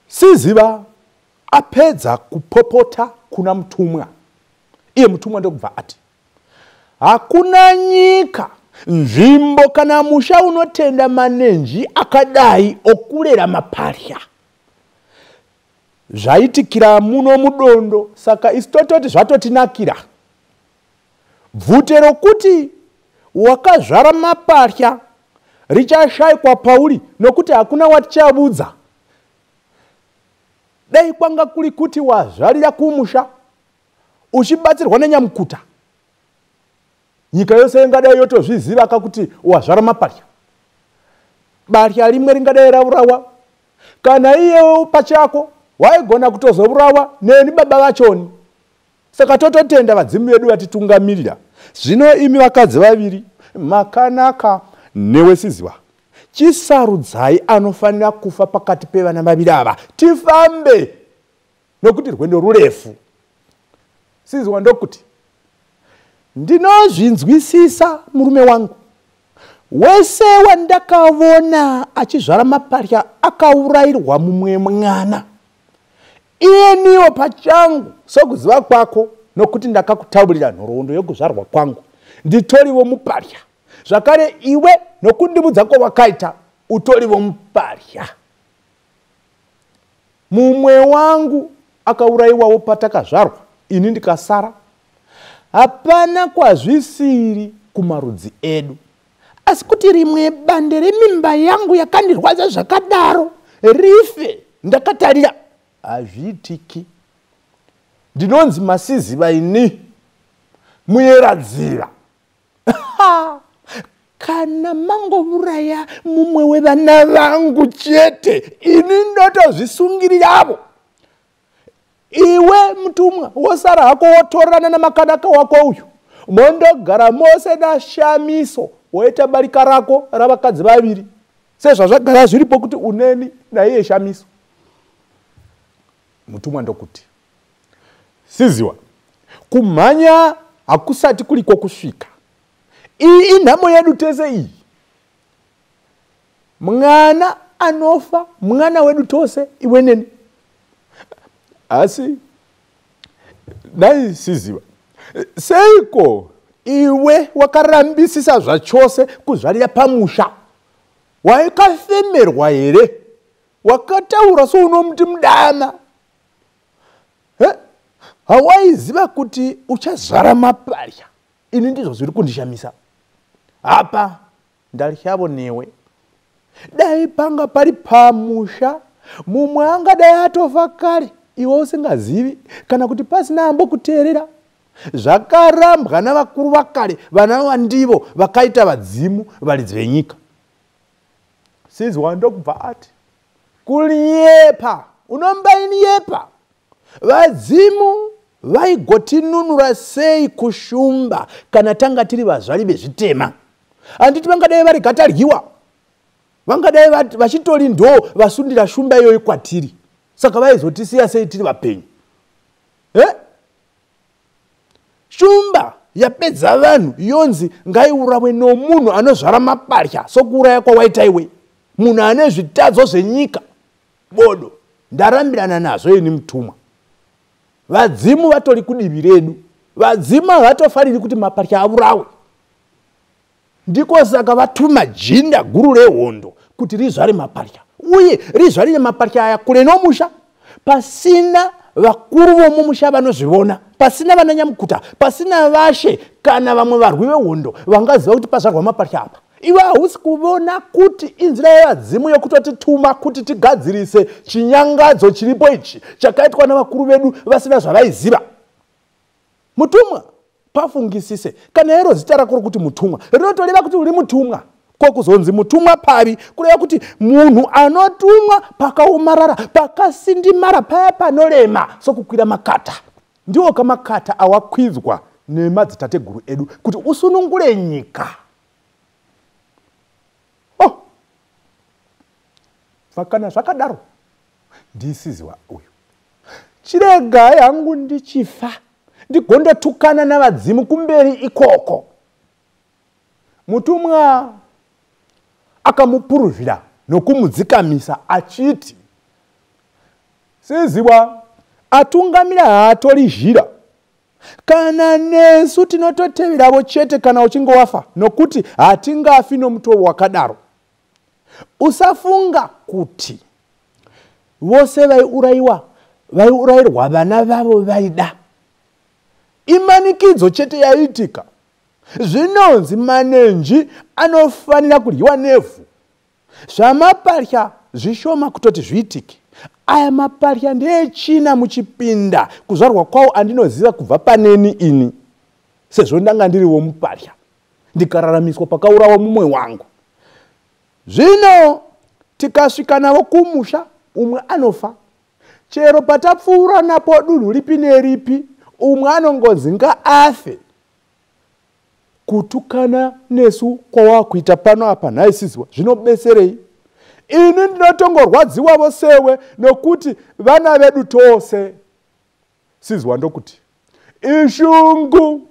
Siziva apedza kupopota kuna mutumwa, iye mutumwa ndokubva ati, hakuna nyika, nzvimbo kana musha unotenda manenji akadai okurera maparya. Zvaitikira muno mudondo, saka isu tototi zvatotinakira. Bvute rokuti wakazvara maparya richashayikwa pauri, nokuti hakuna watichavudza. Dai kwanga kuri kuti wazvarira kumusha uchibatsirwa nenyamukuta, nyika yose ingadai yotozviziva kakuti wazvara maparya. Barya rimwe ringadai raurawa, kana iyewo pachako waigona kutozourawa neni baba vachoni. Saka tototenda vadzimu vedu vatitungamirira. Zvino imi vakadzi vaviri makanaka newe Siziva, chisarudzai anofanira kufa pakati pevana vaviri ava, tifambe nokuti rwendo rurefu. Siziva ndokuti, ndinozvinzwisisa murume wangu, wese wandakavona achizvara maparya akaurayirwa mumwe mwana. Iyeniwo pachangu sokuziva kwako, nokuti ndakakutaurira nhoroondo yokuzvarwa kwangu, nditoriwo muparya. Zvakare iwe nokundibudza kwawakaita utoriwo muparya. Mumwe wangu akaurayiwawo patakazvarwa, ini ndikasara. Hapana kwazvisiri kumarudzi edu, asi kuti rimwe bande remimba yangu yakandirwadza zvakadaro rife ndakatarira, hazviitiki. Ndinonzi Masiziva ini, muyeradziva. Kana mangovuraya mumwe wevana vangu chete, ini ndotozvisungiriravo. Iwe mutumwa wosara hako wotorana namakanaka wako uyu, mondogara mose nashamiso, woita barika rako ravakadzi vaviri, sezvazvagara zviripo kuti uneni naiye Shamiso. Mutumwa ndokuti, Siziwa, kumhanya hakusati kuriko kusvika. Iyi inhamo yedu tese iyi. Mwana anofa mwana wedu tose, iwe neni. Asi dai Siziva, seiko iwe wakarambisisa zvachose kuzvarira pamusha? Waikafemerwa here? Wakataura sounomuti mudama. Hawaiziva kuti uchazvara maparya? Ini ndizvo zviri kundishamisa. Apa ndaryavo newe. Dai panga pari pamusha, mumwe angadai atofa kare, iwe usingazivi, kana kuti pasina ambokuteerera. Zvakarambwa navakuru vakare, vana vandivo vakaita vadzimu varidzi venyika. Sizwa ndokubva ati, kunyepa, unombainyepa. Vadzimu vaigotinunura sei kushumba kana tanga tiri vazvari vezvitema? Handiti vangadai vari gataryiwa, vangadai vachitori ndo vasundira shumba iyoyo kwatiri. Saka vaizotisiya sei tiri vapenyu? Shumba yapedza vanhu yonzi ngaiurawe nomunhu anozvara maparya, sokuuraya kwawaita iwe, munhu ane zvitadzo zvenyika. Bodo, ndarambirana nazvo ini mutumwa. Vadzimu vatori kudivi redu. Vadzimu havatofariri kuti maparya aurawe. Ndiko saka vatuma jinda guru rehondo kuti rizvare maparya, uye rizvarire maparya aya kure nomusha, pasina vakuru vomumusha vanozvivona, pasina vananyamukuta, pasina vashe kana vamwe varwi vehondo vangaziva kuti pazvarwa maparya apa. Iwe hausi kuvona kuti inzira yevadzimu yekutotituma kuti tigadzirise chinyangadzo chiripo ichi chakaitwa navakuru vedu vasina zvavaiziva? Mutumwa, pafungisise. Kana iro zita rako rokuti mutumwa rinotoreva kuti uri mutumwa, ko kuzonzi mutumwa pavi kureva kuti munhu anotumwa pakaomarara, pakasindimara, paya panorema sokukwira makata. Ndiwo kamakata awakwidzwa nemadzitateguru edu kuti usunungure nyika. Oh, kana zvakadaro ndisiziwa uyu, chiregai hangu ndichifa ndigondotukana navadzimu kumberi ikoko. Mutumwa akamupuruvira nokumudzikamisa achiti, Siziwa atungamira haatori zhira. Kana nesu tinototeveravo chete kana uchinge wafa, nokuti hatingafi nomutoo wakadaro. Usafunga kuti vose vaiurayiwa vaiurayirwa vana vavo vaida. Imanikidzo chete yaiitika. Zvinonzi manenji anofanira kudyiwa nevhu. Zvamapatya zvishoma kutoti zviitike. Aya mapatya ndeechina muchipinda kuzvarwa kwawo andinoziva kubva paneni ini, sezvo ndanga ndiriwo mupatya ndikararamiswa pakaurawa mumwe wangu. Zvino tikasvika navo kumusha, umwe anofa. Chero patapfuura napo dunhu ripi neripi, umwe anongonzi ngaafe. Kutukana nesu kwawakuita pano apa nhai Siziwa zvinobetserei? Ini ndinotongorwadziwavo sewe nokuti vana vedu tose. Siziwa ndokuti, ishungu,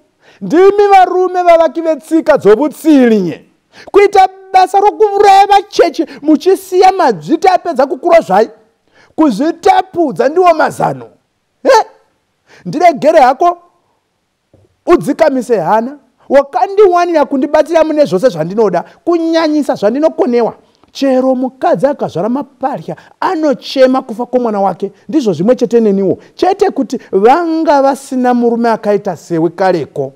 ndimi varume vavaki vetsika dzobutsinye, kuita basa rokuuraya vacheche muchisiya madzviti apedza kukura zvai. Kuzvitapudza ndiwo mazano. He, ndiregere hako udzikamise hana. Wakandiwanira kundibatsira mune zvose zvandinoda, kunyanyisa zvandinokonewa. Chero mukadzi akazvara mapatya anochema kufa kwomwana wake, ndizvo zvimwe chete neniwo, chete kuti vanga vasina murume akaita sewe kareko.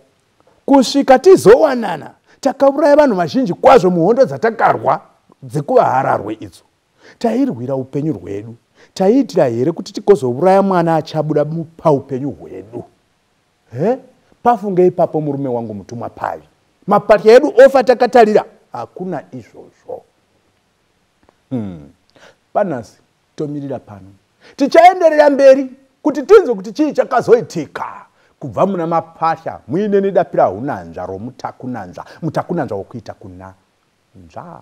Kusvika tizowanana, takauraya vanhu vazhinji kwazvo muhondo dzatakarwa dzekuvahararwe idzo. Tairwira upenyu rwedu. Taiitira here kuti tigozouraya mwana achabuda paupenyu hwedu? He? Pafunge ipapo murume wangu mutumwa pavi. Mapatya edu ofa takatarira. Hakuna izvozvo. Panhasi tomirira pano. Tichaenderera mberi kuti tinzwe kuti chii chakazoitika kubva muna mapatya muine nedapira hunanzva romutakunanzva, mutakunanzva wokuita kuna nzva.